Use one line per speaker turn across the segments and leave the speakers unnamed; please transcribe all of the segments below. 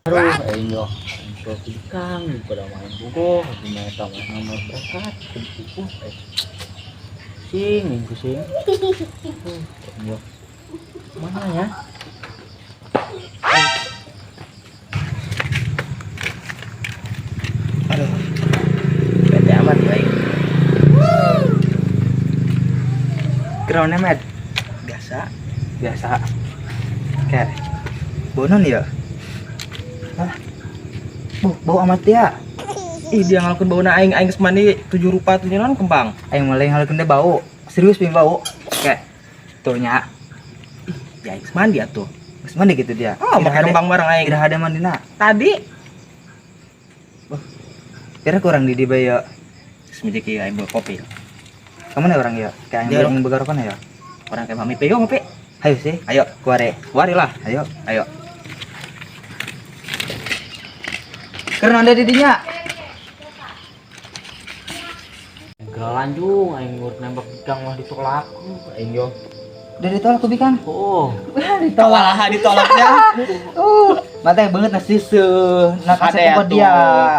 Aduh, aing yo. Aing sok bikang pada main bugo, gimana tahu nama berangkat ke. Sing, aing pusing. Yo. Mana ya?
Aduh. Bete amat ya aing. Groundnya med.
Biasa.
Biasa. Kayak bonon ya. Hah? Bau amat ya.
Ih, dia ngalakuin bau na aing, aing geus mandi tujuh rupa tujuh naon kembang.
Aing mulai ngalakuin dia bau. Serius pin bau. Kayak tuh nya.
Ih, ya aing geus mandi atuh.
Geus mandi gitu dia.
Oh, make kembang bareng aing.
Iraha ada mandina.
Tadi.
Kira kurang di bae ya.
Geus miji aing bawa kopi.
Kamu nih orang ya? Kayak
Dia
yang begarokan ya?
Orang kayak mami peyo ngopi.
Ayo sih.
Ayo,
Kuare.
kuari lah.
Ayo.
Ayo.
Karena ada didinya.
Aing kira lanjung, aing ngurut nembak bikang mah ditolak. Aing yo.
Udah ditolak tuh bikang.
Oh,
Ditolak.
Kalah ditolaknya.
Mata yang banget nasi se. Nah, kasih
Ada
ke dia.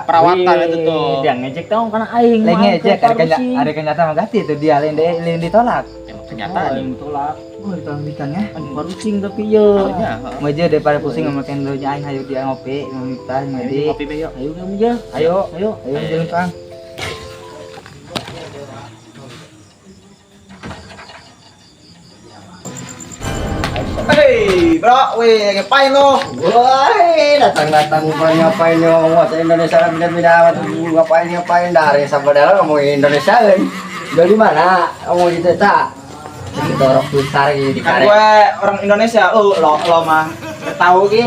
Perawatan itu tuh.
Dia ngejek tau karena aing.
Lain
mah
ngejek,
ke
ada kenyataan mah ganti itu dia lain lain ditolak.
Emang kenyataan.
Aing ditolak.
Oh, ditolak bikangnya.
Aing pusing tapi yo.
Ya,
Mau aja daripada pusing sama dulunya aing hayu dia ngopi, ngopi mandi.
Ngopi be yuk.
Ayo kamu aja.
Ayo,
Ayo.
ayo jalan kang.
Hei, bro, weh, ngapain lo?
Woi, datang-datang ngapain ngomong bahasa Indonesia lah beda-beda amat ngapain ngapain dari sampai dalam ngomong Indonesia kan. Dari mana? Ngomong gitu tak? Kita orang besar gitu
Kan gue orang Indonesia, lu lo lo mah nggak tahu ki.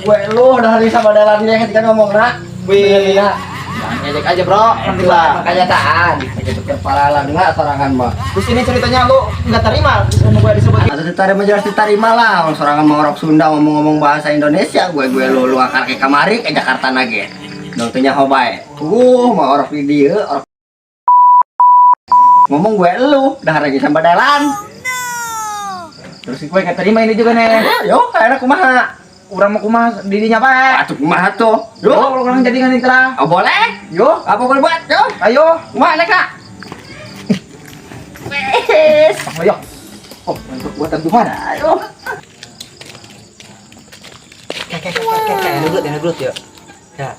Gue lu dari sama dalamnya ketika ngomong nak.
Wih,
Beda-beda.
jangan ngejek aja bro, nanti lah.
Makanya tahan. Gitu kepala lah enggak sorangan mah.
Terus ini ceritanya lu nggak terima sama gue disebut.
Atau diterima jelas diterima lah. Orang sorangan mau orang Sunda ngomong-ngomong bahasa Indonesia, gue lu lu akar ke kamari ke Jakarta nage. Dong teu bae. Mau orang di dieu, orang ngomong gue lu, dah lagi sama dalan.
Terus gue nggak terima ini juga nih.
Yo, kayaknya kumaha.
Urang mau kumaha didinya bae.
Atuh kumaha tuh?
Yo,
Yo,
kalau orang jadi kan lah.
oh, boleh.
Yo,
Apa boleh buat? Yo,
ayo.
kumaha nek Kak?
Wes. Ayo. Oh, untuk buatan Tuhan.
Ayo.
Kayak kayak kayak kayak kayak gelut, enak gelut ya. Ya.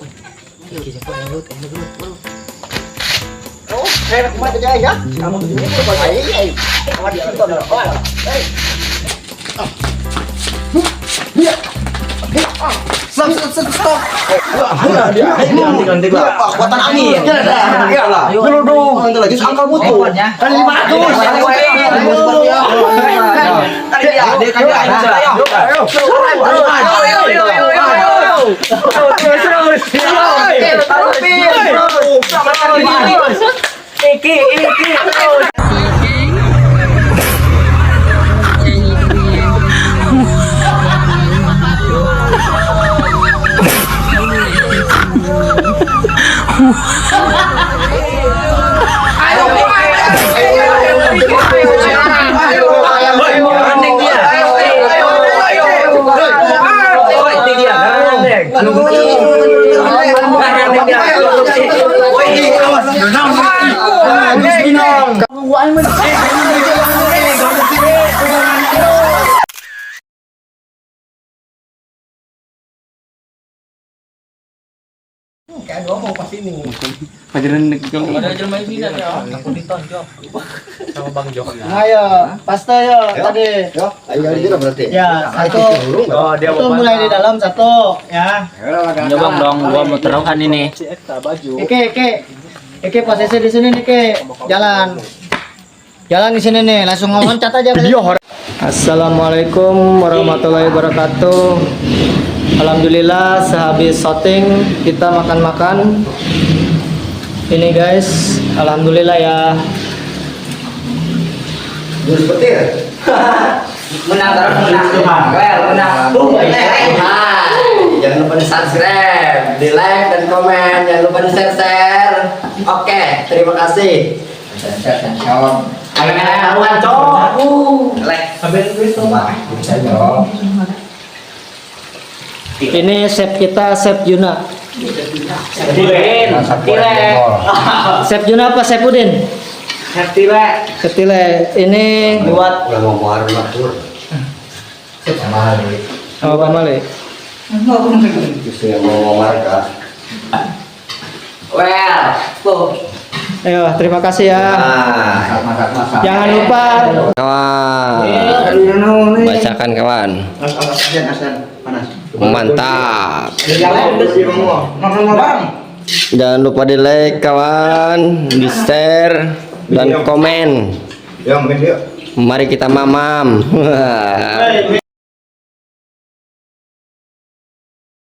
Iki jempol enak gelut, enak gelut.
Oh, kayaknya kumaha aja ya. Kamu begini kok ayo. Kamu di situ dong. Hei.
Stop, stop, stop, stop.
Nanti lah. Kekuatan angin.
Iya lah.
Dulu dong. Nanti lagi angka mutu.
Kan 500.
Kan dia, dia kan dia. Ayo.
Ayo.
Ayo, ayo, ayo, ayo.
Terus, terus. Terus. Iki, iki, terus.
Ayo, pasta yo tadi.
Yo, ayo di sini berarti.
Ya, satu.
Oh, dia
Itu mulai di dalam satu, ya.
Ya bang dong, gua mau taruhan ini.
Oke, oke. Oke, posisi di sini nih, Ke. Jalan. Jalan di sini nih, langsung loncat aja. Video. Assalamualaikum warahmatullahi wabarakatuh. Alhamdulillah sehabis syuting kita makan-makan. Ini guys, alhamdulillah ya.
Jurus petir.
Menang terus menang. Well, menang.
Hai, jangan lupa di subscribe, di like dan komen, jangan lupa di share share. Oke, terima kasih. Share share share.
Ayo, ayo, ayo,
Like.
Sampai duit tuh, Pak.
Bisa dong.
Ini chef kita, Chef Juna.
Masak goreng jengkol.
Chef Juna apa Chef Udin?
Chef Tile.
Chef Tile. Ini
Udah mau keluar mah tur. Sama Ali.
oh, Pak Mali.
Justru yang mau marka.
Well, tuh.
Ayo, terima kasih ya.
Masak masak masak.
Jangan lupa
Kawan, bacakan, kawan. Mantap. Jangan lupa di like, kawan, di share, dan komen. Mari kita mamam.